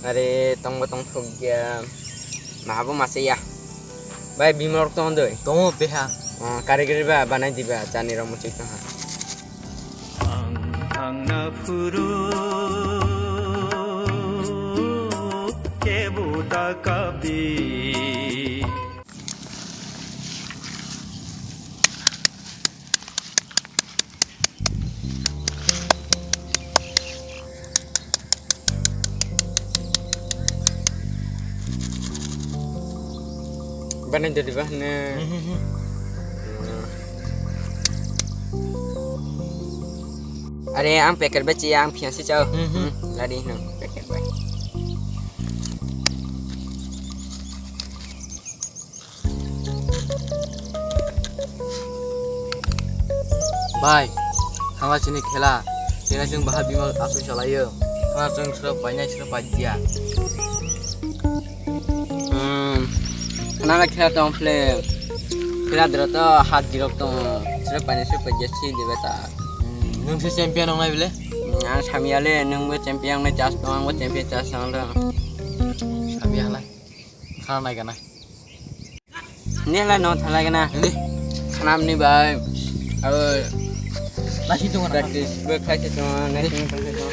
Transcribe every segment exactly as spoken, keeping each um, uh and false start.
Are tongbo tong thok ya. Mahabo mase ya. Bai bimorok tong doi. Tongo beha. Oh, kari kari ba banai diba chani rok muchik tong ha. Ang ang na phuru kebu ta kabi. Bana jadi bah ne. Are ang packet bai chiya, ang phiya si chao. Hmm, ladi nang packet bai. Bai, thangla chini khela, chini chwng baha bima aswk salaio, thangla chwng srok painai srok paijya. Hmm, khana khela tong phle, khela dro to hat jirok tong, srok painai srok paijya si dibe ta. Hmm, nwng se champion wngnai bile? Hmm, ang samyale, nwngbo champion wngnai chas tong, angbo champion chas tong. Samyalai. Khana nai gana. Nela no thalai gana. Hindi. Khanam ni bai. Abo. Nasi tungo na. Practice bo khai se tungo, nasi tungo khai se tungo.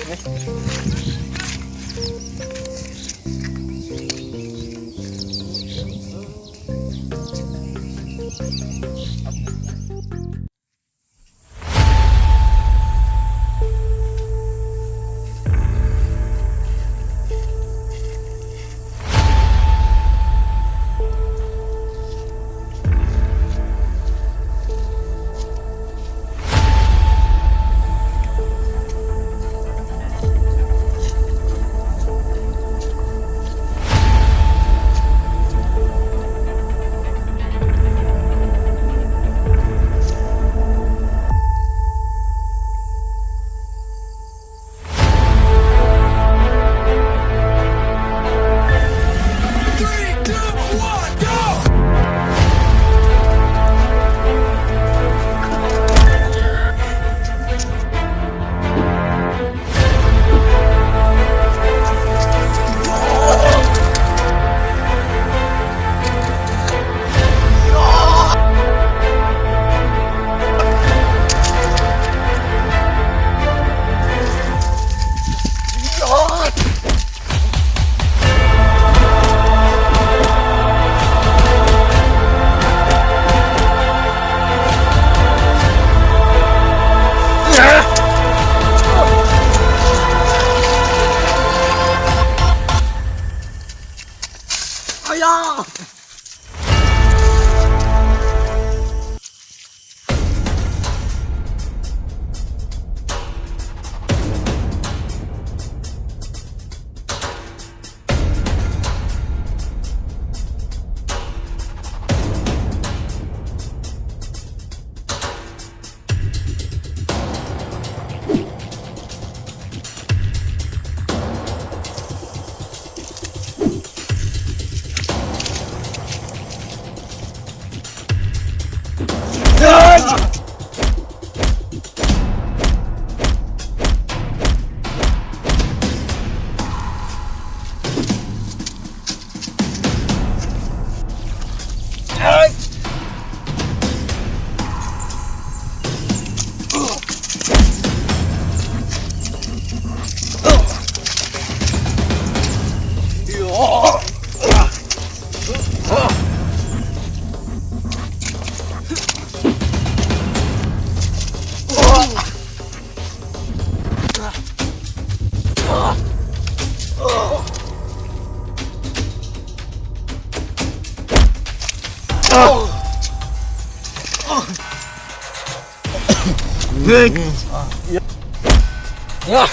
Yah,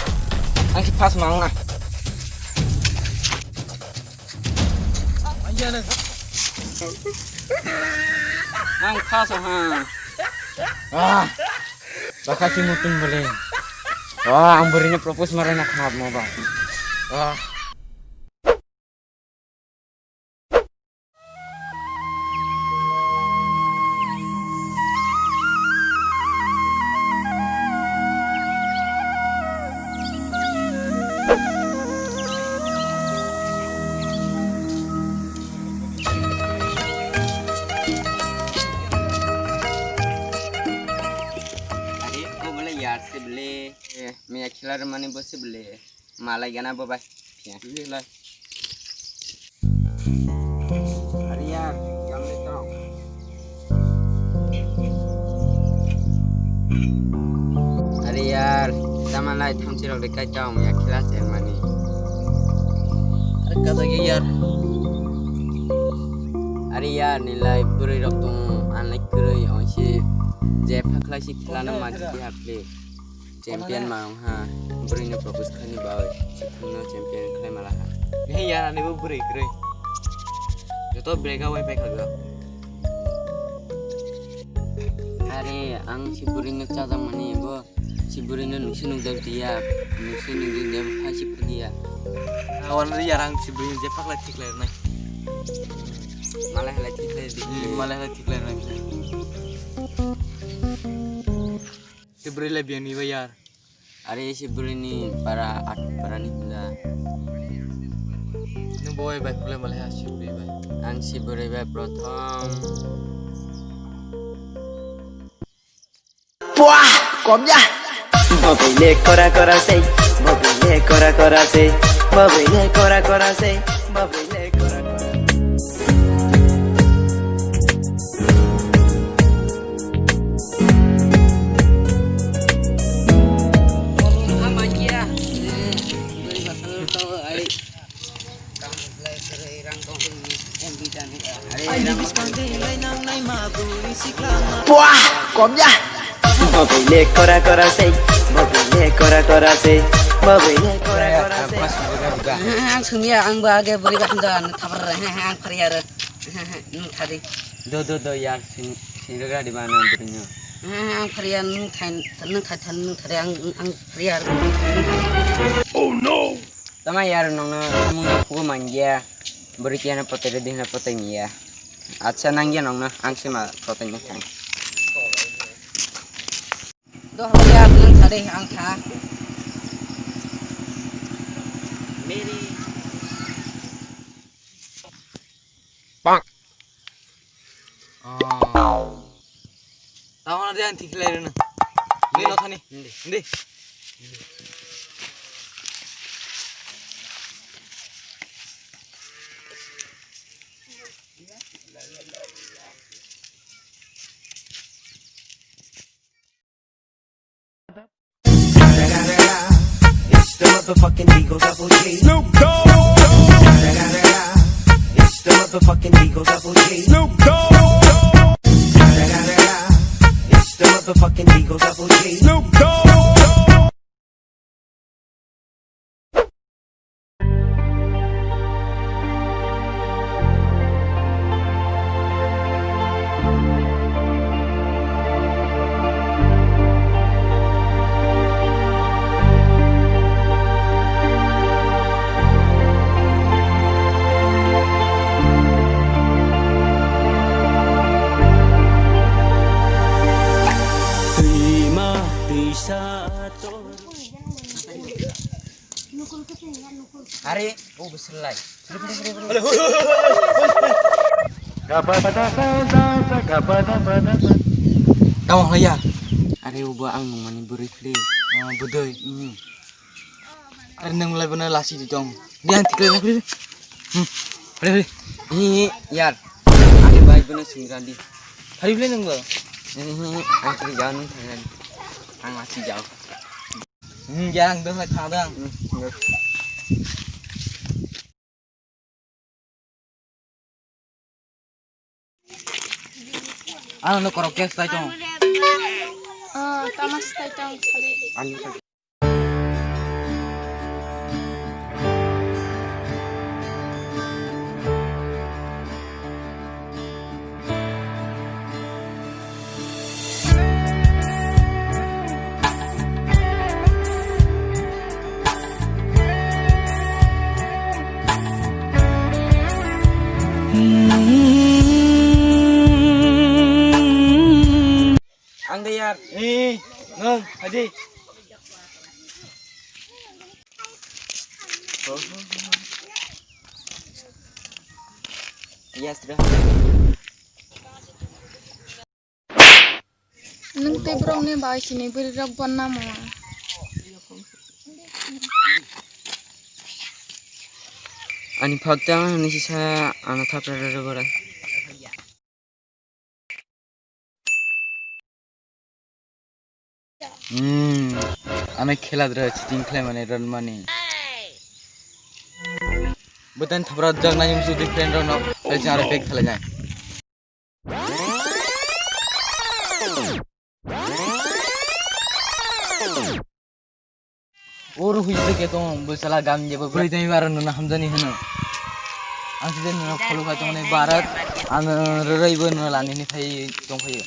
ang si pas mang na. Ang pas ha. Ah, baka si mutung bole. Ah, ang buri ni propose marai na khnap mo ba. Ah. Ar mani bo se bele malai gana bo bai. Bele lai. Are yar, yang le tong. Are yar, tama lai thamchi rok de kai tong ya khela se mani. Are kaja ge yar. Are yar ni lai bwrwi rok tong, an lai kwrwi ong si je phaklai si khela na ma ki hapli. Champion ma wng ha, bwrwi no propose khaini bai, si thang no champion khlai mala ha. He ya, ani bo bwrwi kwrwi. Joto break up wai pai kha. Are, ang si bwrwi no chajak mani bo, si bwrwi no nungsi nungdar diya, nungsi nungdar diya, phai si phai diya. Awan ri ya, ang si bwrwi no je phak lai thik lai nai. Malai halai thik lai di. Hmm, malai halai thik lai nai. Si bwrwi lai biyang ni ba yar. Are si bwrwi ni para at para ni hwnla. Nung bo bai pule malai ha si bwrwi bai. Ang si bwrwi bai prothom. Puah, kom ya. Mobile kora kora se, mobile kora kora se, mobile kora kora se, mobile kora kora. Puah, kom ya. Mobile kora kora se, mobile kora kora se, mobile kora kora se. Ang sungya, ang ba age bwrwi ba hwnda, ang thabar, ang phariya re. Nung thari. Do, do, do, yar, sing, sing ragra di ba nang bwrwi no. Ang phariya, nung than, nung than, nung thari, ang, ang phariya re. Oh no! Tama yar nongno mungno kugo mangya. Bwrwi kiyana potere dihna pote niya. Acha nangya nongno ang sima pote ni thang. Do hwlai ya nang thade ang tha. Meri. Bang. Oh. Tamo na diyan thik lai rena. Ni no thani. Hindi. Hindi. It's the motherfucking Eagle Double G. Snoop Dogg. It's the motherfucking Eagle Double G. Snoop Dogg. It's the motherfucking Eagle Double G. Snoop Dogg. Twima twisa. Are, o bwswlai. Tamo haya. Are, o bo ang nungmani bwrwi khli. Oh, bwdwi. Hmm. Are, nung lai bono lasi di tong. Di ang tiklai na khli. Hmm. Are, are. Hi, yar. Are, bai bono singrandi. Hari bile nung bo. Hi, hi, hi. Ang tiklai jao nung thangandi. Ang lasi jao. Hmm, ya, ang dong lai thang dong. Hmm. Ano no korok ke stai tong. Ah, tamas stai tong, sabi. Ano. Ang de yar. Eh, nung, adi. Yes, bro. Nung tei borok ni bai sini bwrwi rok bonna mo. Ani phak ta ani sisa ana thapra rwrw borai. Hmm, ani khela dra cheating khlai mani ron mani. Butan thapra jak nai musu different rok no, pai chara pek khlai nai. Oro hui de ke tong, bwsala gam jebo bwrwi tei baro nuna hamjani hino. Ang side nuna follow khai tong nai barat, ang rwrwi bo nuna lani ni phai tong phai.